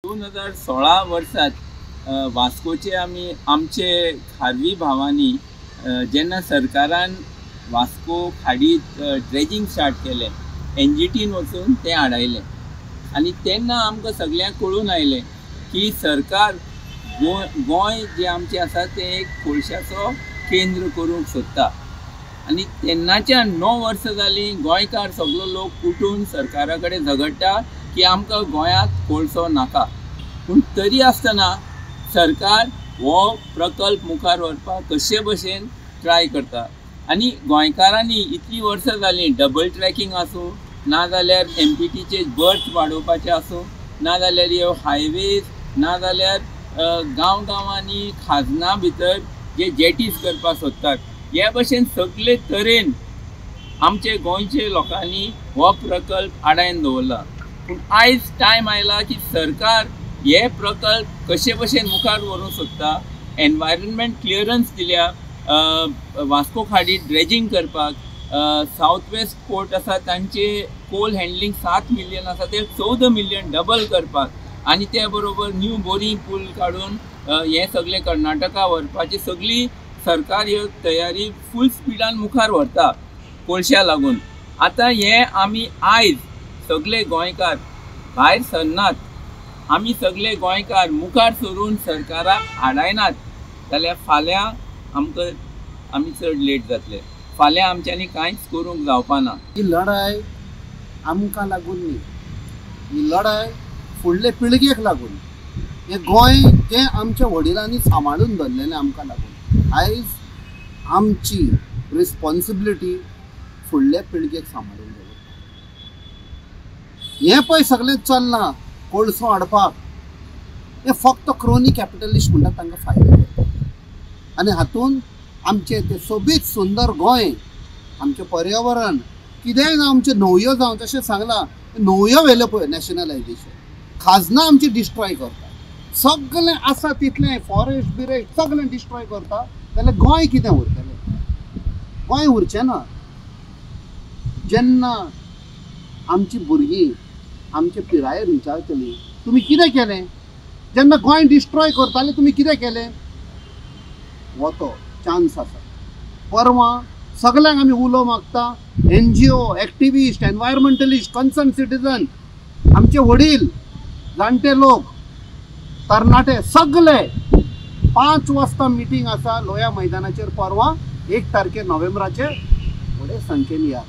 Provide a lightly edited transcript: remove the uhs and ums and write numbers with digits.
2016 वर्सात वास्कोचे आमी आमचे खारवी भावांनी जेन्ना सरकारान वास्को खाडीत ड्रेजींग स्टार्ट केलें, एनजीटीन वचून तें आडायलें आनी तेन्ना आमकां सगळ्यांक कळून आयलें की सरकार गोंय जें आमचें आसा तें एक कोळशाचो केंद्र करूंक सोदता. आनी तेन्नाच्यान 9 वर्सां जालीं गोंयकार सगलो लोक उठून सरकारा कडेन झगडटा की आमकां गोंयांत कोळसो नाका. पूण तरी आसतना सरकार हो प्रकल्प मुखार व्हरपाक कशे भशेन ट्राय करता आनी गोंयकारांनी इतलीं वर्सां जालीं डबल ट्रॅकिंग आसूं, नाजाल्यार एमपीटीचे बर्थ वाडोवपाचे आसूं, नाजाल्यार ह्यो हायवेज, नाजाल्यार गांव गांवांनी खाजनां भितर जे जेटीज करपाक सोदतात, हे भशेन सगळे तरेन आमचे गोंयचे लोकांनी हो प्रकल्प आडायन दवरला. पूण आयज टायम आयला की सरकार हे प्रकल्प कशे भशेन मुखार व्हरूंक सोदता. एनवायरमेंट क्लियरन्स दिल्या वास्को खाडी ड्रेजींग करपाक, सावथ वेस्ट पोर्ट आसा तांचे कोल हँडलिंग 7 मिलियन आसा ते 14 मिलियन डबल करपाक आनी ते बरोबर न्यू बोरींग पूल काडून हे सगळे कर्नाटका व्हरपाची सगळी सरकार ह्यो तयारी फूल स्पिडान मुखार व्हरता कोळश्या लागून. आतां हे आमी आयज सगळे गोंयकार भायर सरनात, आमी सगळे गोंयकार मुखार सरून सरकाराक आडायनात जाल्यार फाल्यां आमकां आमी चड लेट जातले, फाल्यां आमच्यांनी कांयच करूंक जावपा ना. ही लढाय आमकां लागून न्ही, ही लढाय फुडले पिळगेक लागून, हें गोंय जें आमच्या वडिलांनी सांबाळून दवरलेलें आमकां लागून, आयज आमची रिस्पॉन्सिबिलिटी फुडले पिळगेक सांबाळून दवरता. हें पळय सगळें चल्लां कोळसो हाडपाक, हें फक्त क्रोनी कॅपिटलिस्ट म्हणटात तांकां फायदो करता आनी हातूंत आमचें तें सोबीत सुंदर गोंय, आमचें पर्यावरण कितेंय जावं, आमच्यो न्हंयो जावं, तशें सांगलां न्हंयो व्हेल्यो पळय नॅशनलायजेशन, खाजनां आमची डिस्ट्रॉय करता, सगळें आसा तितलें फॉरेस्ट बिरेस्ट सगळें डिस्ट्रॉय करता, जाल्यार गोंय कितें उरतलें? गोंय उरचें ना. जेन्ना आमची भुरगीं आमचे पिरायेर विचारतली तुमी कितें केलें, जेन्ना गोंय डिस्ट्रॉय करताले तुमी कितें केलें, हो तो चान्स आसा. परवां सगल्यांक आमी उलो मागता, NGO, activist, environmentalist, concern citizen, आमचे वडील, जाणटे लोक, तरणाटे सगळे 5 वाजता मिटींग आसा लोया मैदानाचेर परवां 1 तारखेर नोव्हेंबराचेर, व्हडे संख्येन या.